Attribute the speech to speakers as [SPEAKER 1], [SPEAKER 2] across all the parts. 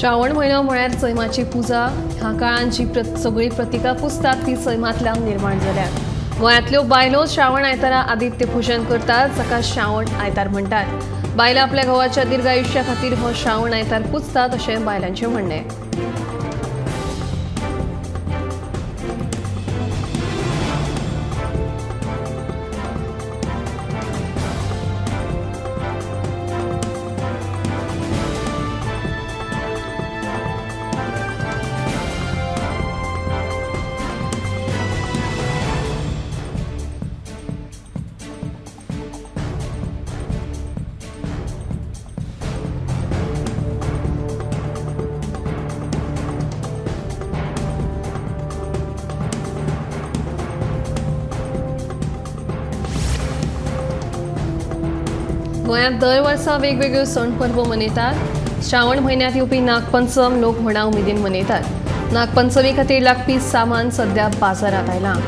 [SPEAKER 1] श्रावण म्हयनो म्हळ्यार सैमाची पुजा. ह्या काळान जी सगळी प्रतिका पुजतात ती सैमांतल्यान निर्माण जाल्या. गोंयांतल्यो बायलो श्रावण आयतारा आदित्य पुजन करतात, जाका श्रावण आयतार म्हणटात. बायलां आपल्या घोवाच्या दीर्घायुष्या खातीर हो श्रावण आयतार पुजतात अशें बायलांचें म्हणणें. गोंयांत दर वर्सा वेगवेगळ्यो सण परबो मनयतात. श्रावण म्हयन्यांत येवपी नागपंचम लोक व्हडा उमेदीन मनयतात. नागपंचमी खातीर लागपी सामान सध्या बाजारांत आयलां.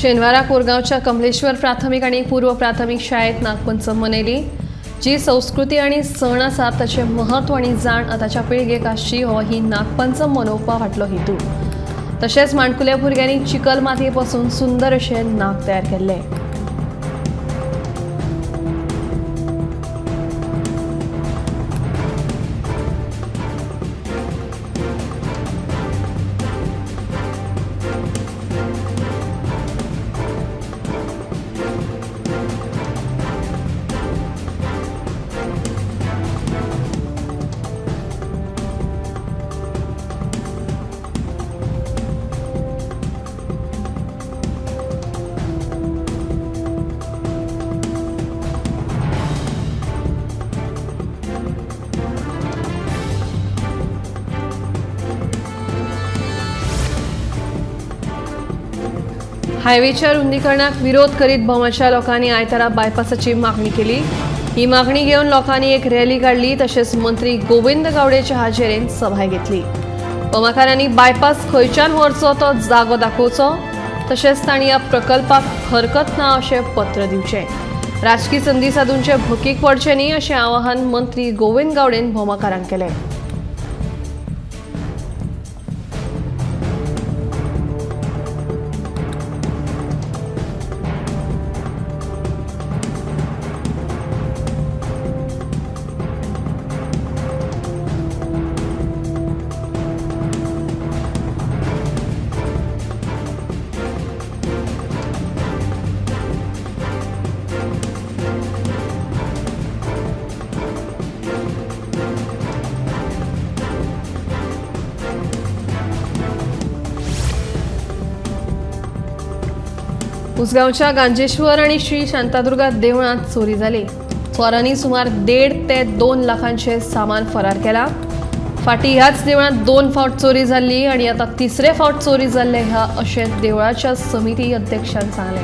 [SPEAKER 1] शेनवारा कोरगांवच्या कमलेश्वर प्राथमीक आनी पूर्व प्राथमीक शाळेत नागपंचम मनयली. जी संस्कृती आनी सण आसा ताचें म्हत्व आनी जाण आतांच्या पिळगेक आसची हो ही नागपंचम मनोवपा फाटलो हेतू. तशेंच माणकुल्या भुरग्यांनी चिखल मातये पसून सुंदर अशे नाग तयार केल्ले. हायवेच्या रुंदीकरणाक विरोध करीत भोमाच्या लोकांनी आयतारा बायपासाची मागणी केली. ही मागणी घेवन लोकांनी एक रॅली काडली. तशेंच मंत्री गोविंद गावडेच्या हाजेरेन सभा घेतली. भोमाकारांनी बायपास खंयच्यान व्हरचो तो जागो दाखोवचो, तशेंच तांणी ह्या प्रकल्पाक हरकत ना अशें पत्र दिवचें. राजकी संदी साधूंचे भकीक पडचें न्ही अशें आवाहन मंत्री गोविंद गावडेन भोमाकारांक केलें. उसगांवच्या गांजेश्वर आणि श्री शांतादुर्गा देवळांत चोरी जाली. चोरांनी सुमार 1.5 ते 2 लाखांचे सामान फरार केला. फाटी ह्याच देवळांत 2 फावट चोरी जाल्ली आणि आता तिसरे फावट चोरी जाल्ले ह्या अशें देवळाच्या समिती अध्यक्षान सांगलें.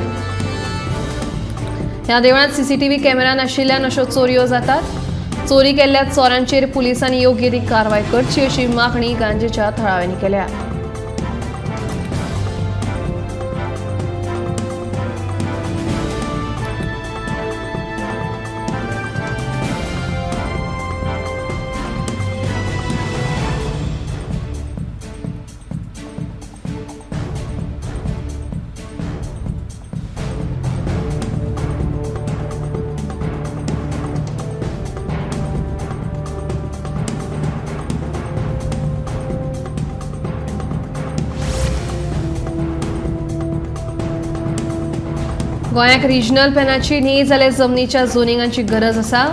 [SPEAKER 1] ह्या देवळांत सीसीटीव्ही कॅमेरा नाशिल्ल्यान अश्यो चोरयो जातात. चोरी केल्ल्या चोरांचेर पुलिसांनी योग्य ती कारवाय करची अशी मागणी गांजेच्या थळाव्यांनी केल्या. गोंयाक रिजनल प्लॅनाची न्ही जाल्यार जमनीच्या झोनिंगाची गरज आसा.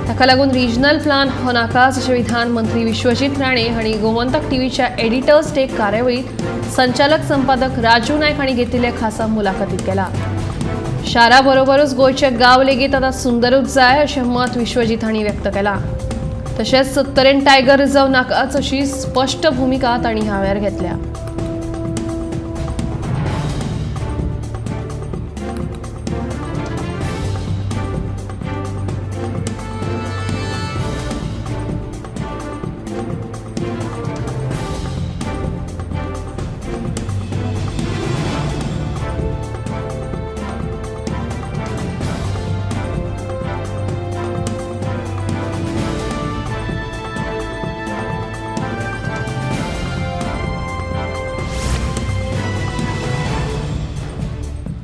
[SPEAKER 1] ताका लागून रिजनल प्लान हो नाकाच अशें विधान मंत्री विश्वजीत राणे हांणी गोमंतक टीव्हीच्या एडिटर्स डे कार्यावळीत संचालक संपादक राजू नायक हांणी घेतिल्ले खासा मुलाखतीत केला. शारा बरोबरूच गोंयचे गांव लेगीत आतां सुंदरूच जाय अशें मत विश्वजीत हांणी व्यक्त केलां. तशेंच सत्तरेन टायगर रिझर्व नाकाच अशी स्पश्ट भुमिका तांणी ह्या वेळार घेतल्या.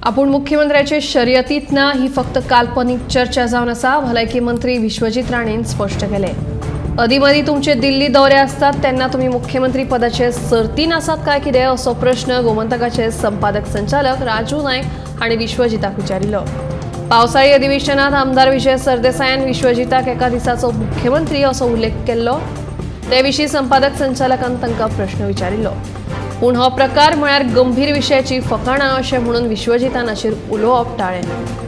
[SPEAKER 1] आपूण मुख्यमंत्र्याचे शर्यतीत ना ही फक्त काल्पनीक चर्चा जावन आसा, भलायकी मंत्री विश्वजीत राणेन स्पश्ट केलें. अदीं मदीं तुमचे दिल्ली दौरे आसतात तेन्ना तुमी मुख्यमंत्री पदाचे सर्तीन आसात काय कितें असो प्रश्न गोमंतकाचे संपादक संचालक राजू नायक हांणी विश्वजिताक विचारिल्लो. पावसाळी अधिवेशनात आमदार विजय सरदेसायान विश्वजिताक एका दिसाचो मुख्यमंत्री असो उल्लेख केल्लो. ते विशीं संपादक संचालकान तांकां प्रश्न विचारिल्लो. पूण हो प्रकार म्हळ्यार गंभीर विशयाची फकाणां अशें म्हणून विश्वजितान हाचेर उलोवप टाळ्ळें.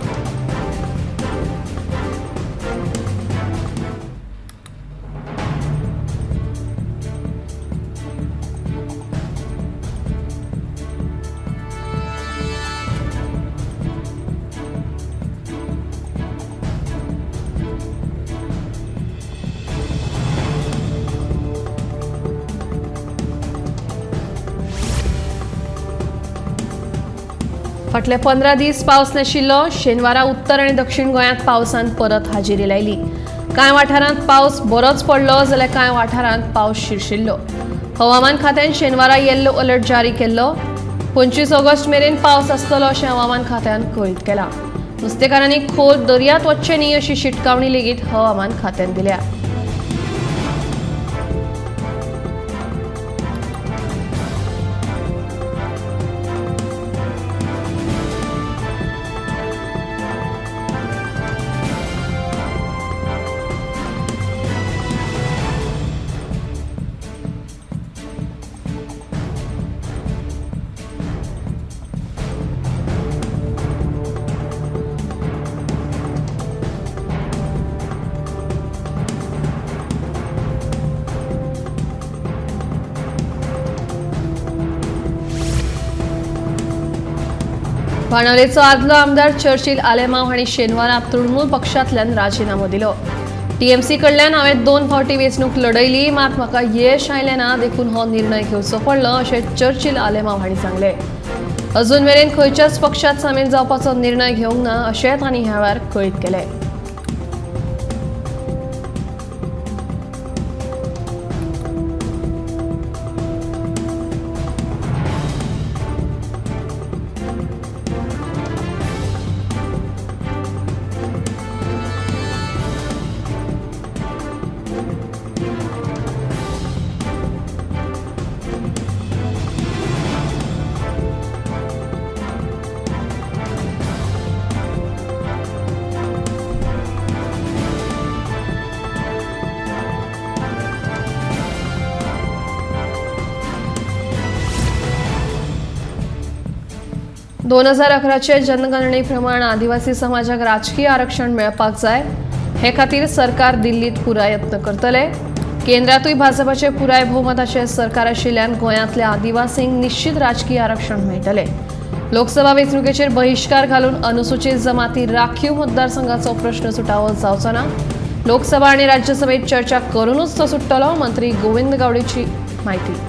[SPEAKER 1] फाटले 15 दीस पावस नाशिल्लो. शेनवारा उत्तर आनी दक्षिण गोंयांत पावसान परत हाजेरी लायली. कांय वाठारांत पावस बरोच पडलो जाल्यार कांय वाठारांत पावस शिरशिल्लो. हवामान खात्यान शेनवारा येल्लो अलर्ट जारी केल्लो. 25 ऑगस्ट मेरेन पावस आसतलो अशें हवामान खात्यान कळीत केलां. नुस्तेकारांनी खोल दर्यांत वचचें न्ही अशी शिटकावणी लेगीत हवामान खात्यान दिल्या. बाणावलेचो आदलो आमदार चर्चिल आलेमाव हांणी शेनवारा तृणमूल पक्षांतल्यान राजिनामो दिलो. टीएमसी कडल्यान हांवें 2 फावटी वेंचणूक लढयली, मात म्हाका येश आयलें ना देखून हो निर्णय घेवचो पडलो अशें चर्चिल आलेमाव हांणी सांगलें. अजून मेरेन खंयच्याच पक्षांत सामील जावपाचो निर्णय घेवंक ना अशें तांणी ह्या वेळार कळीत केलें. दोन 2011चे जनगणनेप्रमाण आदिवासी समाजाक राजकीय आरक्षण मेळपाक जाय हे खातीर सरकार दिल्लीत पुराय यत्न करतले. केंद्रातूय भाजपाचे पुराय भोवमताचे सरकार आशिल्ल्यान गोंयांतल्या आदिवासींक निश्चित राजकीय आरक्षण मेळटले. लोकसभा वेंचणुकेचेर बहिश्कार घालून अनुसूचित जमाती राखीव मतदारसंघाचो प्रश्न सुटावो जावचो ना. लोकसभा आनी राज्यसभेत चर्चा करूनच तो सुट्टलो, मंत्री गोविंद गावडेची म्हायती.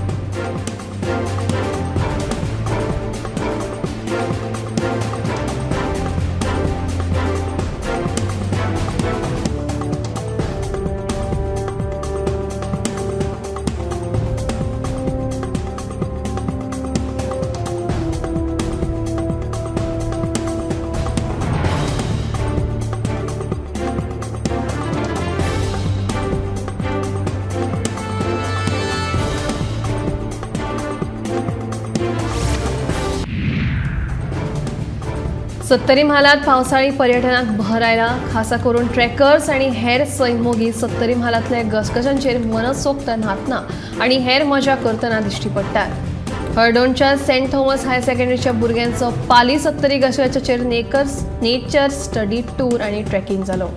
[SPEAKER 1] सत्तरी म्हालांत पावसाळी पर्यटनाक भर आयला. खासा करून ट्रॅकर्स आनी हेर सैममोगी सत्तरी म्हालांतल्या घसघशांचेर मनसोक्त न्हातना आनी हेर मजा करतना दिश्टी पडटात. हळदोणच्या सेंट थॉमस हायर सेकंडरीच्या भुरग्यांचो पाली सत्तरी घसघशाचेर नेचर स्टडी टूर आनी ट्रॅकिंग जालो.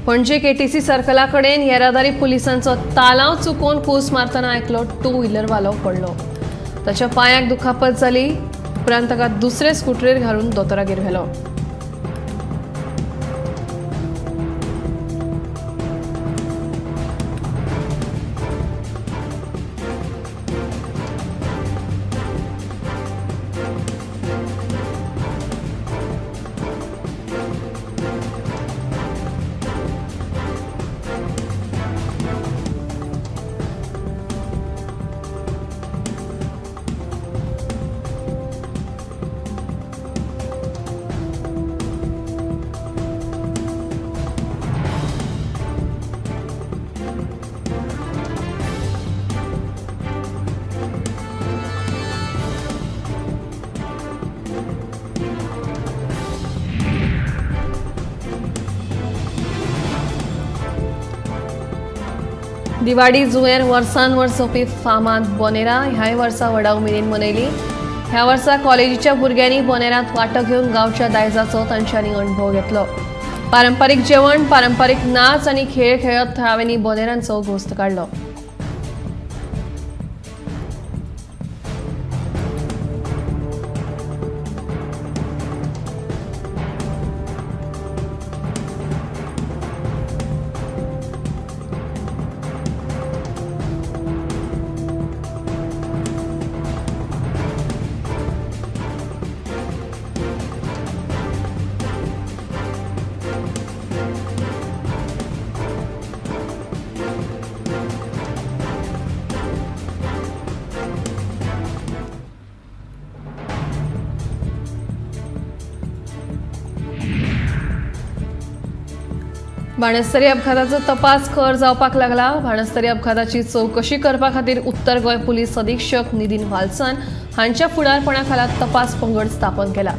[SPEAKER 1] पणजे केटीसी सर्कला कडेन येरादारी पुलिसांचो तालांव चुकोवन कूस मारतना एकलो टू व्हिलरवालो पडलो. ताच्या पांयाक दुखापत जाली. उपरांत ताका दुसरे स्कुटरीर घालून दोतोरागेर व्हेलो. दिवाडी जुंवेर वर्सान वर्स जावपी फामाद बोनेरा ह्याय वर्सा व्हडा उमेदीन मनयली. ह्या वर्सा कॉलेजीच्या भुरग्यांनी बोनेरांत वांटो घेवन गांवच्या दायजाचो तांच्यांनी अणभव घेतलो. पारंपारीक जेवण, पारंपारीक नाच आनी खेळ खेळत थळाव्यांनी बोनेरांचो घोस्त काडलो. बाणस्तारी अपघाताचो तपास खर जावपाक लागला. बाणस्तारी अपघाताची चवकशी करपा खातीर उत्तर गोंय पुलीस अधीक्षक नितीन वाल्सन हांच्या फुडारपणा खाला तपास पंगड स्थापन केला.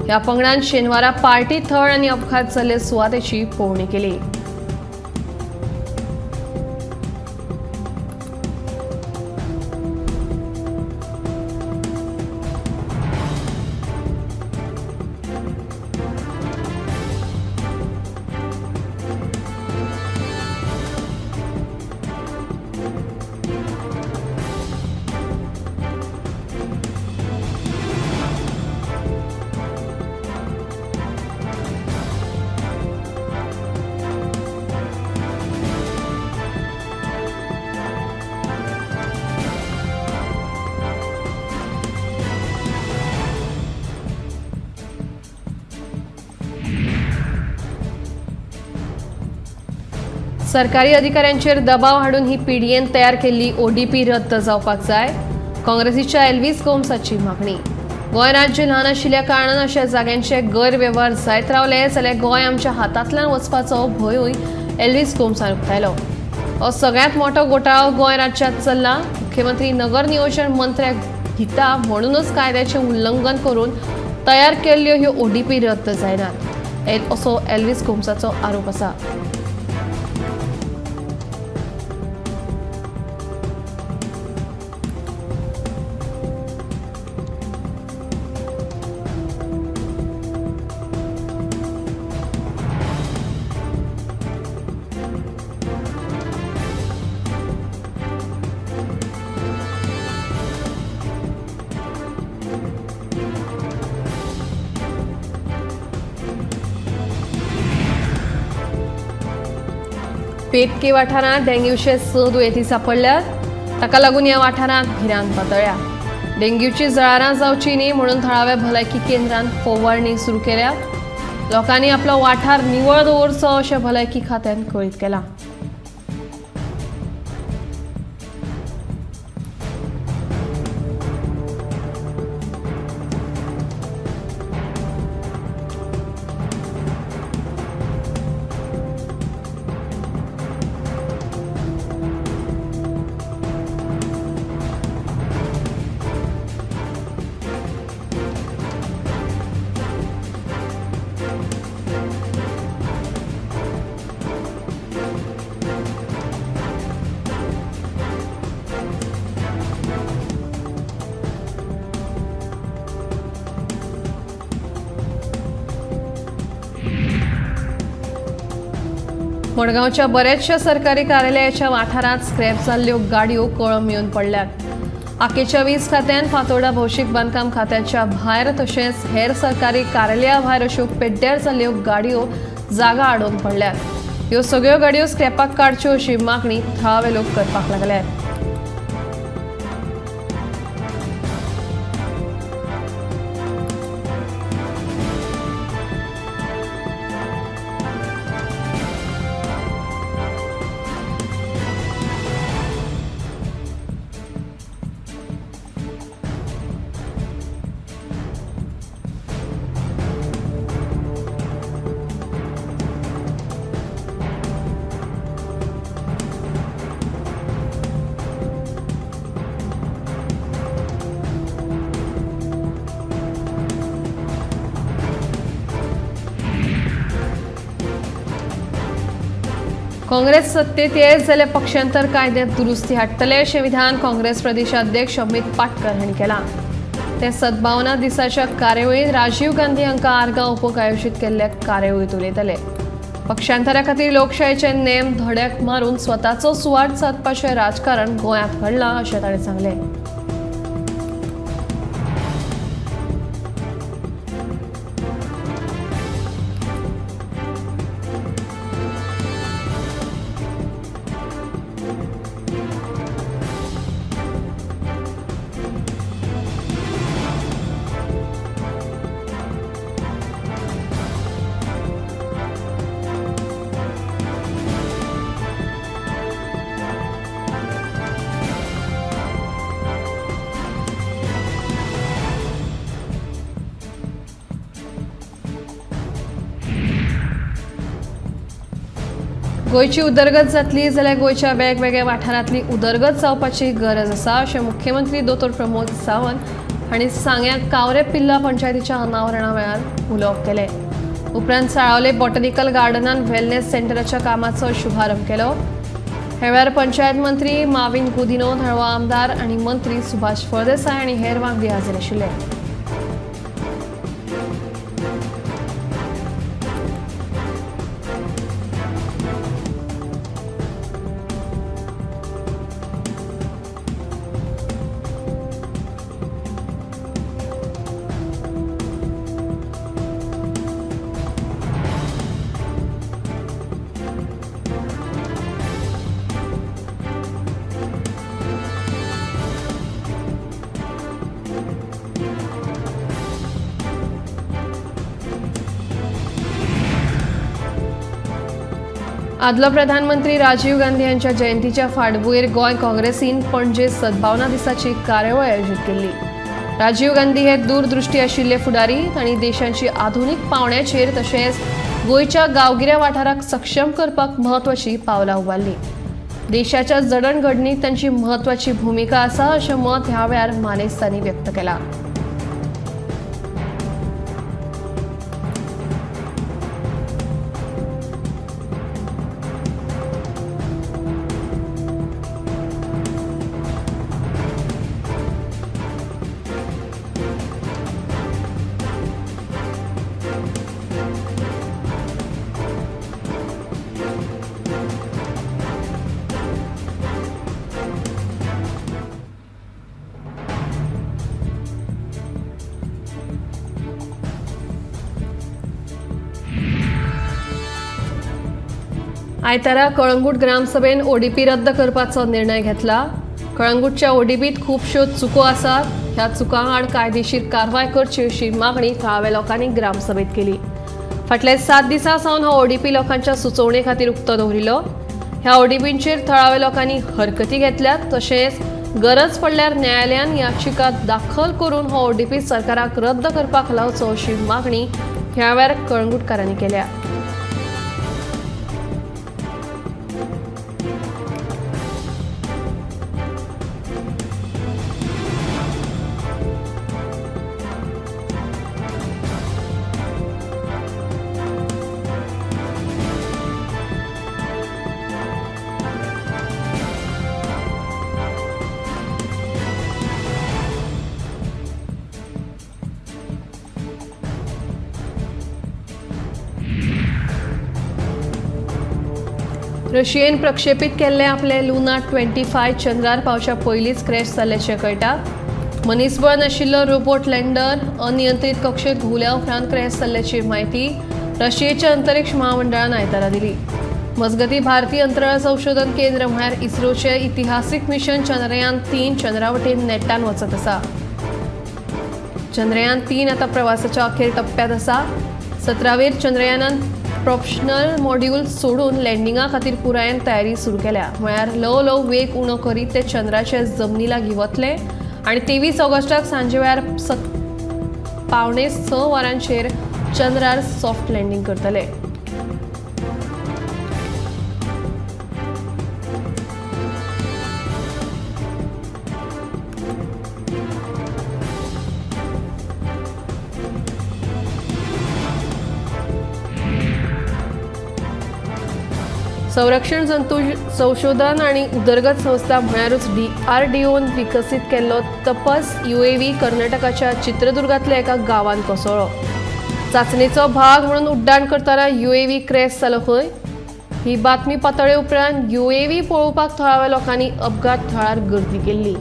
[SPEAKER 1] ह्या पंगडान शेनवारा पार्टी थळ आनी अपघात जाल्ले सुवातेची पळोवणी केली. सरकारी अधिकाऱ्यांचेर दबाव हाडून ही पीडीएन तयार केल्ली ओडीपी रद्द जावपाक जाय, काँग्रेसीच्या एल्वीस गोम्साची मागणी. गोंय राज्य ल्हान आशिल्ल्या कारणान अशा जाग्यांचे गैरवेव्हार जायत रावले जाल्यार गोंय आमच्या हातांतल्यान वचपाचो भंयूय एल्वीस गोम्सान उक्तायलो. हो सगळ्यांत मोठो घोटाळो गोंय राज्यांत चल्ला. मुख्यमंत्री नगर नियोजन मंत्र्याक भिता म्हणूनच कायद्याचें उल्लंघन करून तयार केल्ल्यो ह्यो ओडीपी रद्द जायनात असो एल्वीस गोम्साचो आरोप आसा. पेटके वाठारांत डेंग्यूचे 6 दुयेंती सापडल्यात. ताका लागून ह्या वाठारांत भिरांत पातळ्ळ्या. डेंग्यूची जळारां जावची न्ही म्हणून थळाव्या भलायकी केंद्रान फवारणी सुरू केल्या. लोकांनी आपलो वाठार निवळ दवरचो अशें भलायकी खात्यान कळीत केलां. मडगांवच्या बऱ्याचशा सरकारी कार्यालयाच्या वाठारांत स्क्रॅप जाल्ल्यो गाडयो कळम येवन पडल्यात. आकेच्या वीज खात्यान फातोर्डा भौशीक बांदकाम खात्याच्या भायर तशेंच हेर सरकारी कार्यालया भायर अश्यो पेड्ड्यार जाल्ल्यो गाडयो जागा आडोवन पडल्यात. ह्यो सगळ्यो गाडयो स्क्रॅपाक काडच्यो अशी मागणी थळावे लोक करपाक लागल्यात. काँग्रेस सत्तेत येत जाल्यार पक्षांतर कायद्यांत दुरुस्ती हाडटले अशें विधान काँग्रेस प्रदेशाध्यक्ष अमित पाटकर हांणी केलां. ते सद्भावना दिसाच्या कार्यावळींत राजीव गांधी हांकां आर्गां ओंपूंक आयोजीत केल्ल्या कार्यावळींत उलयतले. पक्षांतरा खातीर लोकशायेचे नेम धड्याक मारून स्वताचो सुवार्थ सादपाचें राजकारण गोंयांत घडलां अशें ताणें सांगलें. गोंयची उदरगत जातली जाल्यार गोंयच्या वेगवेगळ्या वाठारांतली उदरगत जावपाची गरज आसा अशें मुख्यमंत्री दोतोर प्रमोद सावंत हांणी सांग्यां कावरे पिल्ला पंचायतीच्या अनावरणा वेळार उलोवप केलें. उपरांत साळावले बॉटनिकल गार्डनान वेलनेस सेंटराच्या कामाचो शुभारंभ केलो. ह्या वेळार पंचायत मंत्री माविन गुदिनो, थळावो आमदार आनी मंत्री सुभाष फळदेसाय आनी हेर वांगडी हाजीर आशिल्ले. आदलो प्रधानमंत्री राजीव गांधी यांच्या जयंतीच्या फाटभूंयेर गोंय काँग्रेसीन पणजे सद्भावना दिसाची कार्यावळ आयोजीत केल्ली. राजीव गांधी हे दूरदृष्टी आशिल्ले फुडारी, तांणी देशाची आधुनीक पावंड्याचेर तशेंच गोंयच्या गांवगिऱ्या वाठाराक सक्षम करपाक म्हत्वाची पावलां उबारली. देशाच्या जडणघडणीत तांची म्हत्वाची भुमिका आसा अशें मत ह्या वेळार मानेस्तांनी व्यक्त केलां. आयतारा कळंगूट ग्रामसभेन ओडीपी रद्द करपाचो निर्णय घेतला. कळंगूटच्या ओडीपीत खुबश्यो चुको आसात. ह्या चुकां आड कायदेशीर कारवाय करची अशी मागणी थळाव्या लोकांनी ग्रामसभेत केली. फाटल्या 7 दिसां सावन हो ओडीपी लोकांच्या सुचोवणे खातीर उक्तो दवरिल्लो. ह्या ओडीपींचेर थळाव्या लोकांनी हरकती घेतल्यात. तशेंच गरज पडल्यार न्यायालयान याचिका दाखल करून हो ओडीपी सरकाराक रद्द करपाक लावचो अशी मागणी ह्या वेळार कळंगूटकारांनी केल्या. रशियेन प्रक्षेपित केल्ले आपले लुना 25 चंद्रार पावच्या पयलींच क्रॅश जाल्ल्याचें कळटा. मनीसबळ नाशिल्लो रोबोट लँडर अनियंत्रीत कक्षेत घुंवल्या उपरांत क्रॅश जाल्ल्याची म्हायती रशियेच्या अंतरिक्ष महामंडळान आयतारा दिली. मजगतीं भारतीय अंतराळ संशोधन केंद्र म्हळ्यार इस्रोचे इतिहासीक मिशन चंद्रयान 3 चंद्रा वटेन नेटान वचत आसा. चंद्रयान 3 आतां प्रवासाच्या अखेर टप्प्यांत आसा. 17वेर चंद्रयानान प्रोप्शनल मॉड्यूल सोडून लँडिंगा खातीर पुरायेन तयारी सुरू केल्या. म्हळ्यार ल्हव ल्हव वेग उणो करीत ते चंद्राचे जमनी लागीं वतले आनी 23 ऑगस्टाक सांजे वेळार 5:45 वरांचेर चंद्रार सॉफ्ट लँडींग करतले. संरक्षण संशोधन आनी उदरगत संस्था म्हळ्यारूच डीआरडीओन विकसीत केल्लो तपस यूएव्ही कर्नाटकाच्या चित्रदुर्गांतल्या एका गांवांत कोसळ्ळो. चांचणेचो भाग म्हणून उड्डाण करतना यूएव्ही क्रॅश जालो खंय. ही बातमी पातळ्ळे उपरांत यूएव्ही पळोवपाक थळाव्या लोकांनी अपघात थळार गर्दी केल्ली.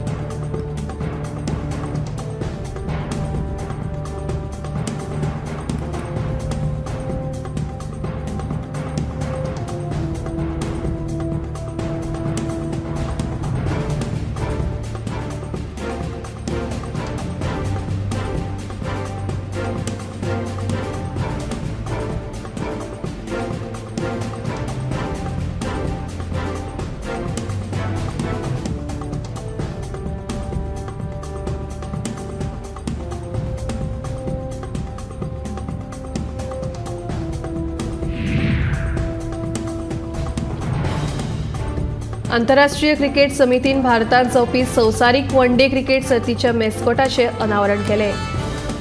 [SPEAKER 1] आंतरराष्ट्रीय क्रिकेट समितीन भारतांत जावपी संवसारीक वन डे क्रिकेट सर्तीच्या मॅस्कॉटाचें अनावरण केलें.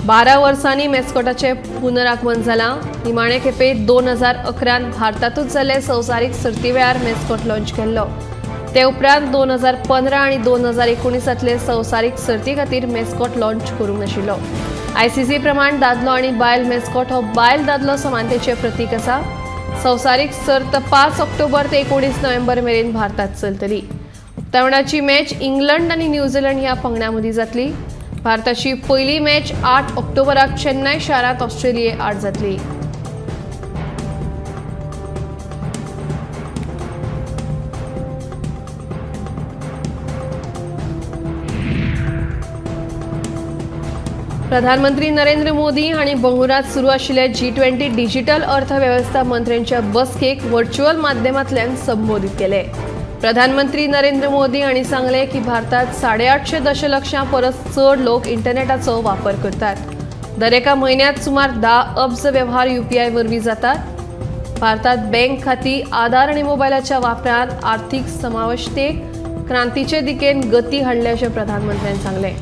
[SPEAKER 1] 12 वर्सांनी मॅस्कॉटाचें पुनरागमन जालां. निमाणे खेपे 2011 भारतांतूच जाल्ले संवसारीक सर्ती वेळार मॅस्कॉट लॉन्च केल्लो. ते उपरांत 2015 आनी 2019 संवसारीक सर्ती खातीर मॅस्कॉट लॉन्च करूंक नाशिल्लो. आयसीसी प्रमाण दादलो आनी बायल मॅस्कॉट हो बायल दादलो समानतेचें प्रतीक आसा. संवसारीक सर्त 5 ऑक्टोबर ते 19 नोव्हेंबर मेरेन भारतात चलतली. उक्तावणाची मॅच इंग्लंड आनी न्यूझीलंड ह्या पंगडां मदीं जातली. भारताची पयली मॅच 8 ऑक्टोबराक चेन्नय शारांत ऑस्ट्रेलिये आड जातली. प्रधानमंत्री नरेंद्र मोदी हांणी बंगळुरांत सुरू आशिल्ल्या G20 digital अर्थवेवस्था मंत्र्यांच्या बसकेक व्हर्च्युअल माध्यमांतल्यान संबोधीत केले. प्रधानमंत्री नरेंद्र मोदी हांणी सांगलें की भारतांत 850 दशलक्षां परस चड लोक इंटरनेटाचो वापर करतात. दरेका म्हयन्यांत सुमार 10 अब्ज वेव्हार यूपीआय वरवीं जातात. भारतांत बँक खातीं, आधार आनी मोबायलाच्या वापरांत आर्थीक समावेशतेक क्रांतीचे दिकेन गती हाडल्या अशें प्रधानमंत्र्यान सांगलें.